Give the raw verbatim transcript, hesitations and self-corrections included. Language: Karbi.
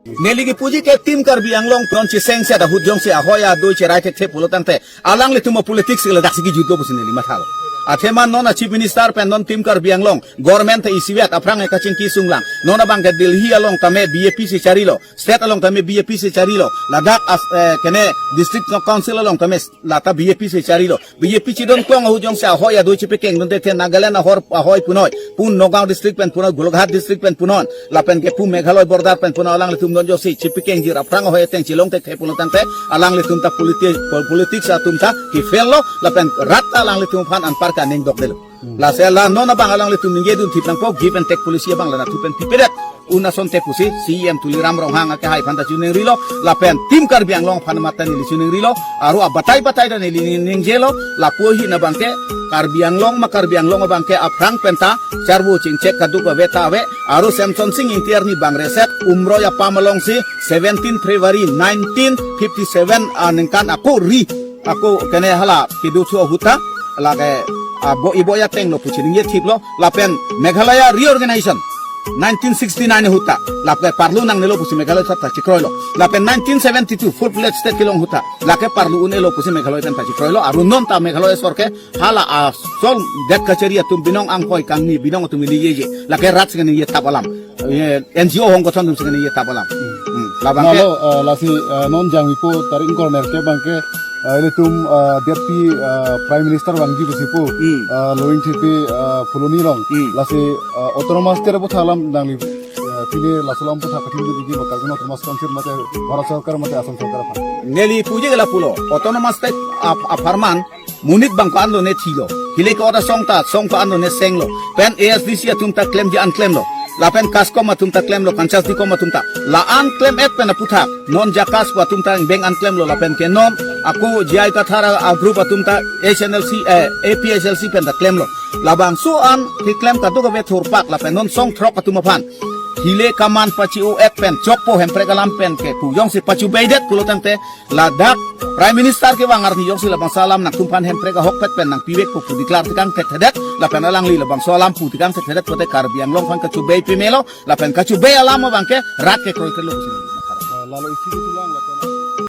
Neli kipuji ke Team Karbi Anglong pen cheseng set ahut jongsi ahoi adoi cherai thekthe pulo tangte, alanglitum a-politics ke ladak si kijutlo pusi neli mathalo. Athema non a-Chief Minister pen non Team Karbi Anglong government ta isivet, aphrang ke kachingki sunglang. Non abang ke Delhi along tame B J P si charilo, state along tame B J P si charilo, ladak as, eh, kene district council along tame lata B J P si charilo. B J P chidon kong ahut jongsi ahoi adoi chepekeng dunde the Nagaland ahor ahoi punoi, pu Nagaon district pen punoi, Golaghat district pen punoi, lapen ke pu Meghalaya border pen punoi, alanglitum non jongsi chepekengji, aphrang ahoi ateng chelong thekthe pulo tangte, alanglitum ta politi-, pol-, politics atum ta ki-fail lo, lapen rat ta alanglitum aphan anpar ke aning dokdetlo. Lasi la non abang alanglitum ningjedun thip nangpo, give and take policy abang la nathu pen pipedet un asonte pusi C E M Tuliram Ronghang akehai aphan ta chiningrilo, lapen Team Karbi Anglong aphan mate neli chiningrilo, aru abatai batai ta neli ning-, ningjelo, lapu ahin abang ke Karbi Anglong ma Karbi Anglong abang ke aphrang pen ta charvo chingchek kaduk ave ta ave, aru Semson Sing Ingti arni bang reset Umroi apam alongsi seventeen February nineteen fifty-seven aningkan ako ri, ako kene hala kedo thu ahut ta, lake, ah, bo ibo ya tenglo pusi ningje thiplo, lapen Meghalaya reorganization nineteen sixty-nine ahut ta, lake parlu nangnelo pusi Meghalaya ta chekroilo, lapen nineteen seventy-two full fledged state kelong ahut ta, lake parlu un-elo pusi Meghalaya pen ta chekroilo, aru non ta Meghalaya sorke hala asol det kachari atum binong angkoi kangni binong atum ili yeje, lake rat si kaningje tap alam, eh, N G O hong kothon atum si kaningje tap alam. Hmm. Labang ke Lalo, eh, lasi, eh, non jangmipo tarik ingkoi nerkep abang ke, eh, ilitum, eh, Deputy, eh, Prime Minister vangji pusi pu, Hmm. eh, Lo Ingthepi, eh, Phuloni along. Hmm. Lasi, eh, autonomous state aphuthak alam nangli, eh, pini laso alam aphuthak kathim dun igi bakal Autonomous Council mate Bharat Sarkar mate Assam Sarkar aphan. Neli puji ke lapulo, autonomous state ap-, apharman monit bang ko-an lone thilo. Hile ke ot asong ta, song ko-an lone senglo. Pen A S D C atum ta klemji an klemlo. Lapen CASCOM atum ta klemlo, Panchayati kom atum ta. La an klem-et pen aphuthak non JACAS pu atum ta beng an klemlo, lapen ke non ako J I Kathar a-group atum ta H N L C, eh, A P H L C pen ta klemlo. Labangso an keklem kaduk ave thurpak, lapen non song throk atum aphan hile kaman pachi-o-et pen chokpo, hemprek alam pen ke pu jongsi pachubeidet pulo tangte, ladak Prime Minister kevang arni jongsi labangso alam nangtumphan hemprek ahokpet pen nangpivekpo pu declare tekang thekthedet, lapen alangli labangso alam pu tekang thekthedet pote Karbi Anglong aphan kachubei pemelo, lapen kachubei alam abang ke rat kekroi kelo pusi. Eh, lalo isi ketulang lapen